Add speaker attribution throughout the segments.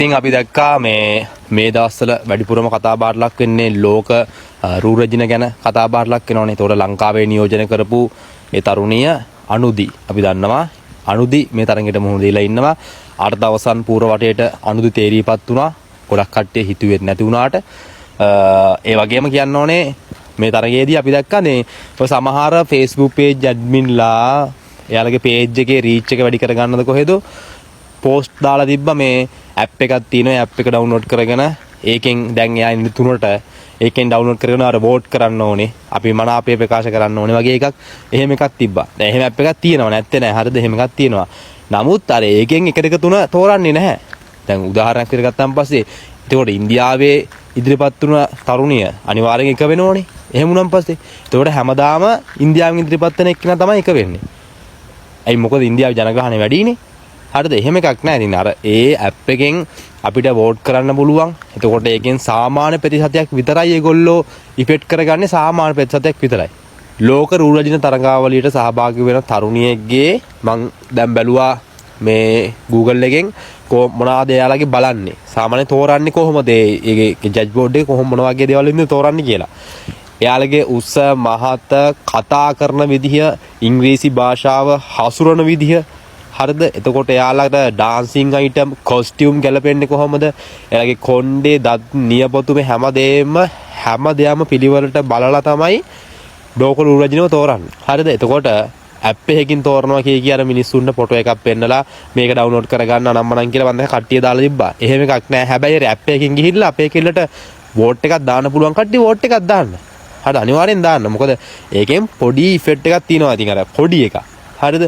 Speaker 1: ඉතින් අපි දැක්කා මේ මේ දවස්වල වැඩිපුරම කතා බහට ලක් වෙන්නේ ලෝක රූ රැජින ගැන කතා බහට ලක් වෙනවනේ. ඒතකොට ලංකාවේ නියෝජනය කරපු මේ තරුණිය අනුදි, අපි දන්නවා අනුදි මේ තරඟයට මුහුණ දීලා ඉන්නවා. අර්ධ අවසන් පූර්ව වටේට අනුදි තේරීපත් වුණා. ගොඩක් කට්ටිය හිතුවෙත් නැති වුණාට ඒ වගේම කියන්න ඕනේ, මේ තරගයේදී අපි දැක්කා මේ ඔය සමහර Facebook page ඇඩ්මින්ලා එයාලගේ පේජ් එකේ රීච් එක වැඩි කරගන්නද කොහෙද පෝස්ට් දාලා තිබ්බා. මේ ඇප් එකක් තියෙනවා, ඇප් එක ඩවුන්ලෝඩ් කරගෙන ඒකෙන් දැන් එයා ඉන්නේ තුනට, ඒකෙන් ඩවුන්ලෝඩ් කරගෙන අර වෝට් කරන්න ඕනේ, අපි මනාපය ප්‍රකාශ කරන්න ඕනේ වගේ එකක්, එහෙම එකක් තිබ්බා. දැන් එහෙම ඇප් එකක් තියෙනවා, නැත්තේ නෑ. හරිද? එහෙම එකක් තියෙනවා. නමුත් අර ඒකෙන් 1 2 3 තෝරන්නේ නැහැ. දැන් උදාහරණයක් විදිහට ගත්තාන් පස්සේ එතකොට ඉන්දියාවේ ඉදිරිපත් වුණ තරුණිය අනිවාර්යෙන් එක වෙනෝනේ. එහෙම වුණාන් පස්සේ එතකොට හැමදාම ඉන්දියාවෙන් ඉදිරිපත් වෙන එක්කෙනා තමයි එක වෙන්නේ. ඇයි? මොකද ඉන්දියාවේ ජනගහනය වැඩිනේ. හරිද? එහෙම එකක් නෑ. ඉතින් අර ඒ ඇප් එකෙන් අපිට වෝට් කරන්න පුළුවන්. එතකොට ඒකෙන් සාමාන්‍ය ප්‍රතිශතයක් විතරයි ඒගොල්ලෝ ඉෆෙක්ට් කරගන්නේ, සාමාන්‍ය ප්‍රතිශතයක් විතරයි. ලෝක රූ රැජින තරඟාවලියට සහභාගී වෙන තරුණියෙක්ගේ මං දැන් බැලුවා මේ Google එකෙන් කෝ මොනවාද එයාලගේ බලන්නේ, සාමාන්‍ය තෝරන්නේ කොහොමද, ඒ ජජ් බෝඩ් එකේ කොහොම මොන වගේ දේවල් ඉන්නේ තෝරන්නේ කියලා. එයාලගේ උස මහත, කතා කරන විදිහ, ඉංග්‍රීසි භාෂාව හසුරන විදිහ, හරිද? එතකොට එයාලට ඩාන්සිං අයිටම්, කොස්ටියුම් ගැලපෙන්නේ කොහොමද, එයාලගේ කොණ්ඩේ, දත්, නියපොතු, මේ හැම හැම දෙයක්ම පිළිවෙලට බලලා තමයි ලෝක රූ රැජිනව තෝරන්නේ. හරිද? එතකොට ඇප් එකකින් තෝරනවා කිය කිය අර මිනිස්සුන්ට ෆොටෝ එකක් පෙන්නලා මේක ඩවුන්ලෝඩ් කරගන්න අනම්මනම් කියලා මං දැන් කට්ටිය දාලා තිබ්බා. එහෙම එකක් නෑ. හැබැයි අර ඇප් එකකින් ගිහිල්ලා අපේ කෙල්ලට වෝට් එකක් දාන්න පුළුවන් කට්ටිය වෝට් එකක් දාන්න. හරි, අනිවාර්යෙන් දාන්න. මොකද ඒකෙන් පොඩි ඉෆෙක්ට් එකක් තියෙනවා ඉතින් අර පොඩි එකක්. හරිද?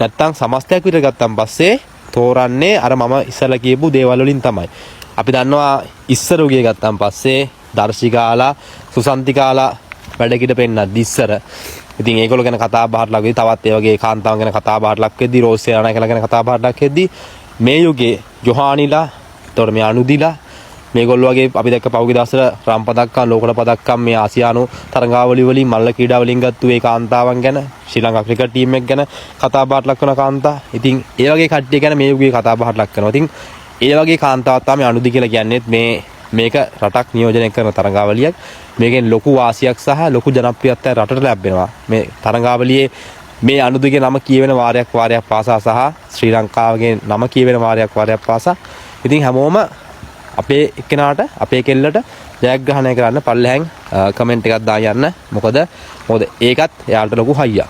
Speaker 1: නැත්තම් සමස්තයක් විතර ගත්තන් පස්සේ තෝරන්නේ අර මම ඉස්සලා කියපු දේවල් වලින් තමයි. අපි දන්නවා ඉස්සර උගේ ගත්තන් පස්සේ දර්ශිකාලා, සුසන්තිකාලා වැඩකිට පෙන්නද්දි ඉස්සර ඉතින් ඒගොල්ලෝ ගැන කතා බහට ලක් වෙද්දි, තවත් ඒ වගේ කාන්තාවන් ගැන කතා බහට ලක් වෙද්දි, රෝස් සේනානායකලා ගැන කතා බහට ලක් වෙද්දි, මේ යුගයේ ජොහානිලා, එතකොට මේ අනුදිලා, මේගොල්ලෝ වගේ අපි දැක්ක පහුගිය දවස්වල රම් පදක්කම්, ලෝකඩ පදක්කම් මේ ආසියානු තරඟාවලි වලින්, මල්ල ක්‍රීඩා වලින් ගත්තු ඒ කාන්තාවන් ගැන, ශ්‍රී ලංකා ක්‍රිකට් ටීම් එක ගැන කතා බහට ලක් වෙන කාන්තා. ඉතින් ඒ වගේ කට්ටිය ගැන මේ යුගයේ කතා බහට ලක් කරනවා. ඉතින් ඒ වගේ කාන්තාවක් තමයි අනුදි කියලා කියන්නේත්. මේ මේක රටක් නියෝජනය කරන තරඟාවලියක්. මේකෙන් ලොකු වාසියක් සහ ලොකු ජනප්‍රියත්වයක් රටට ලැබෙනවා. මේ තරඟාවලියේ මේ අනුදිගේ නම කියවෙන වාරයක් වාරයක් පාසා සහ ශ්‍රී ලංකාවගේ නම කියවෙන වාරයක් වාරයක් පාසා ඉතින් හැමෝම අපේ එක්කෙනාට, අපේ කෙල්ලට ජයග්‍රහණය කරන්න පල්ලෙහැන් කමෙන්ට් එකක් දාන්න යන්න. මොකද මොකද ඒකත් එයාලට ලොකු හයියක්.